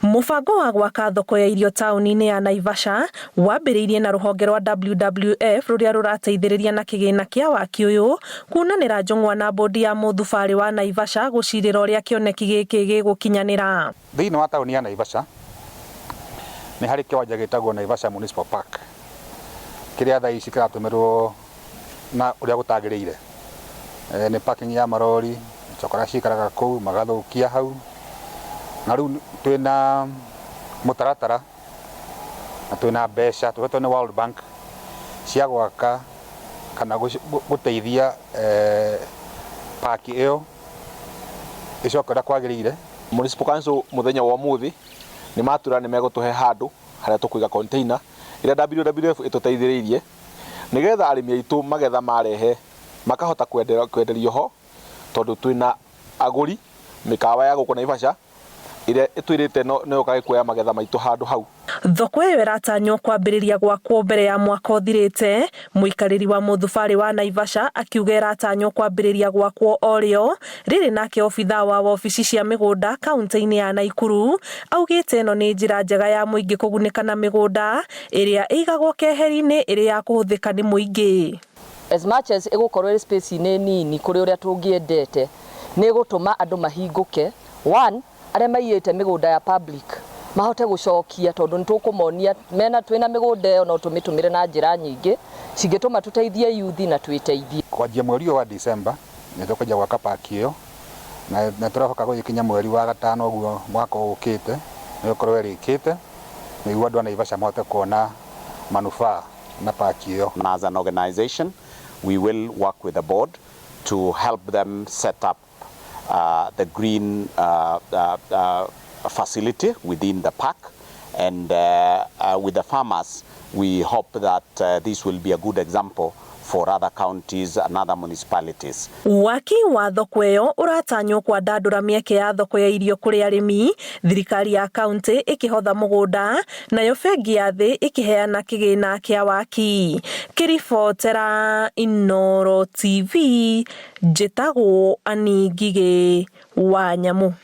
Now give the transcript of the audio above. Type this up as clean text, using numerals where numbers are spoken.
Mũbango wa gwaka thoko ya irio taũni-inĩ ya Naivasha wambĩrĩirie na rũhonge rwa WWF rũrĩa rũrateithĩrĩria na kĩgĩna kĩa waki ũyũ kunanĩra njũng'wa na bũndi ya mũthubarĩ wa Naivasha gũcirĩra ũrĩa kĩoneki gĩkĩ gĩgũkinyanĩra. Thĩinĩ wa taũni ya Naivasha nĩ harĩ kĩwanja gĩtagwo Naivasha Municipal Park kĩrĩa thaa ici kĩratũmĩrwo na ũrĩa gũtagĩrĩire. Nĩ parking ya marori, cokora cikaraga kũu magathũkia hau. Na rĩu twĩna mũtaratara na twĩna mbeca tũhetwo nĩ World Bank cia gwaka kana gũteithia park ĩyo ĩcoke ũrĩa kwagĩrĩire. Municipal Council mũthenya wa ũmũthĩ nĩ matwĩra nĩ megũtũhe handũ harĩa tũkũiga container ĩrĩa WWF ĩtũteithĩrĩirie nĩgetha arĩmi aitũ magetha marehe makahota kwenderio ho tondũ twĩna agũri mĩkawa ya gũkũ Naivasha ĩrĩa ĩtwĩrĩte no yũkage kuoya magetha maitũ handũ hau. Thoko ĩyo ĩratanywo kwambĩrĩria gwakwo mbere ya mwaka ũthirĩte. Mũikarĩri wa mũthubarĩ wa Naivasha akiuga ĩratanywo kwambĩrĩria gwakwo o rĩo rĩrĩ nake obithaa wa wobici cia mĩgũnda kaunti-inĩ ya Naikuru augĩte ĩno nĩ njĩra njega ya mũingĩ kũgunĩka na mĩgũnda ĩrĩa ĩigagwo keheri-inĩ ĩrĩ ya kũhũthĩka nĩ mũingĩ. As much as ĩgũkorwo ĩrĩ space inĩ nini kũrĩ ũrĩa tũngĩendete, nĩ ĩgũtũma andũ mahingũke. One, arĩa maiyĩte mĩgũnda ya public mahote gũcokia tondũ nĩ tũkũmonia mena twĩna mĩgũnda ĩyo no tũmĩtũmĩre na njĩra nyingĩ cingĩtũma tũteithie youth na twĩteithie. Kwanjia mweri ũyũ wa December nĩ tũkwanjia gwaka park ĩyo na tũrehoka gũgĩkinya mweri wa gatano ũguo mwaka ũkĩte nĩ ĩgũkorwo ĩrĩkĩte nĩguo andũ a Naivasha mahote kuona manufaa na park ĩyo. As an organization, we will work with the board to help them set up the green facility within the park, and with the farmers we hope that this will be a good example for other counties and other municipalities. Waki wa thoko ĩyo ũratanywo kwandandũra mĩeke ya thoko ya irio kũrĩ arĩmi, thirikari ya kaunti ĩkĩhotha mũgũnda, nayo bengi ya thĩ ĩkĩheana kĩgĩna kĩa waki. Kĩribotera Inooro TV, njĩtagwo Annie Ngigĩ wa Nyamu.